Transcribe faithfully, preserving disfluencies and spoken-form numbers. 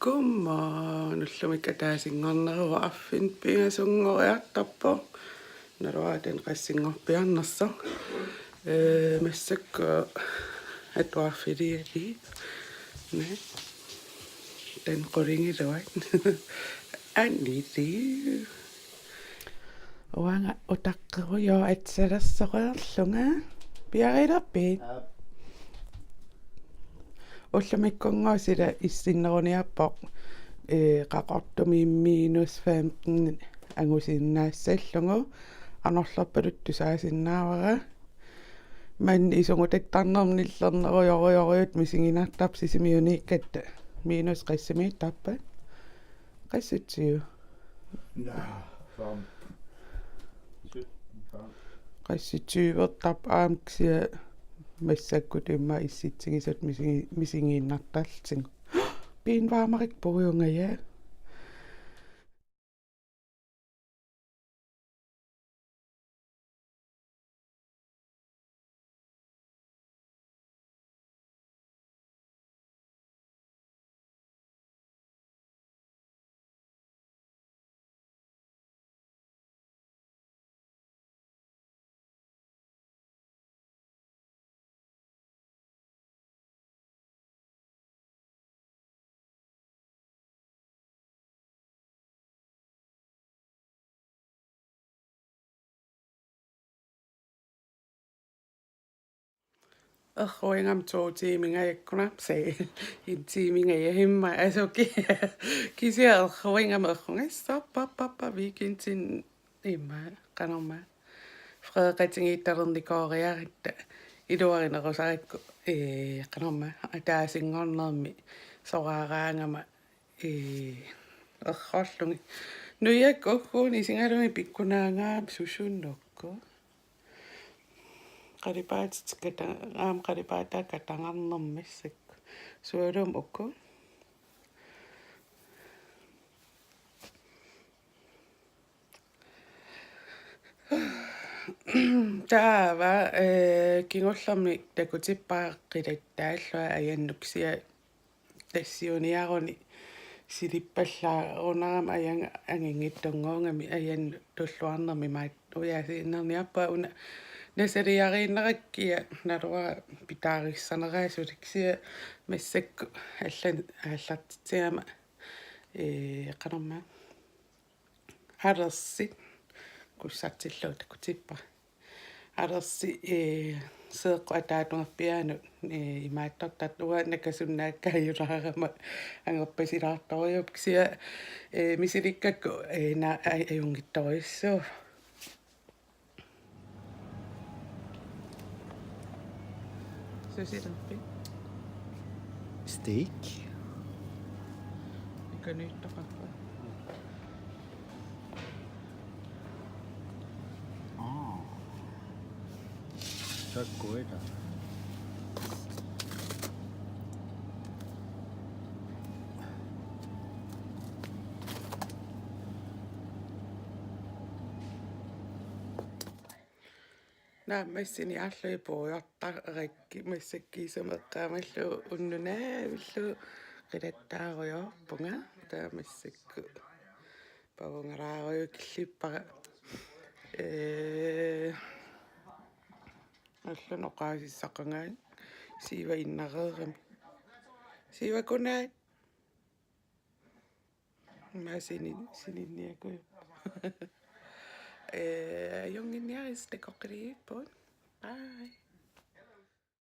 Godmorgen, ullumi ataasinngorneruvoq, arfineq-pingasunngoriartorpoq. Naluara taanna qassinngorpiarnersoq. Ee, massakkut atuarfiliarlugit. Naa. Taanna qulingiluat. Anili. Uanga utaqqerujoq atsalersoqarlunga. Piareerpit? Aap. Ullumikkunngooq sila issinneruniarpoq, ee, Qaqortumi minus femten angusinnaassallugu, anorlerpaluttoq tusaasinnaavara. Maani isungutaktarnermi nillernerujorujorujuit misiginartarpoq, Sisimiuniikkatta minus qassimiittarpat? Qassit? Naa, fem. Sytten, fem. Qassit tyvertarput aamma, kisianni massakkut immaqa issitsigisat misigi-, misigiinnartarlutigu. Pinnguarmik puiungaja. Erruingama to tiimingajakku, napsi en tiimingajakkama asuki. Kisianni erruingama errugassarpara weekendini immaqa qanormaa freeqatigiittalernikooriaratta iluarinerusarakku, ee, qanormaa ataasinngornermi soraaraangama, ee, errorlugit. Nujakka ugguuna isigalugit pikkunaagaangama susunuku. Qalipaatit kata-, aamma qalipaataa katagarnermi massakkut. Sualummik uku. Taava, ee, kingullermik takutippara qilattaallunga ajannut, kisianni tassiuniaruni silippallaarunarami ajannut anginngitsunnguugami, ajannut tulluarnermi maat ujaasiinnarniarpunga, una nasaliariinnarakku naluara pitaarissanerani suli, kisianni massakkut allanut aallartitsigama, ee, qanormaa, alersit kussartillugu takutippara. Alersit, ee, seeqqut ataatungerpiaanut, ee, imaattortartut, uanga nakasunnaakkaajulaarama angerpasilaartorujuupput, kisianni, ee, misilikkakku, ee, na-, aj-, ajunngitsorujussuuvoq. Susilerpit? Steak. Ikaniittaqarpa? Aa. Takkuita. Naammassiniarlugit puigortarakkit, massakkut isumaqaamallugu unnunavillugu qilattaarujoorpunga, taava massakkut pavungalaarujuk killippara. Ee, allanut oqaasissaqangaanga, Siiva innareerami. Siiva, godnat. Masini, sininniaku. Ee, ajunnginniarisi, takoqqikkumaarpugut. Bye.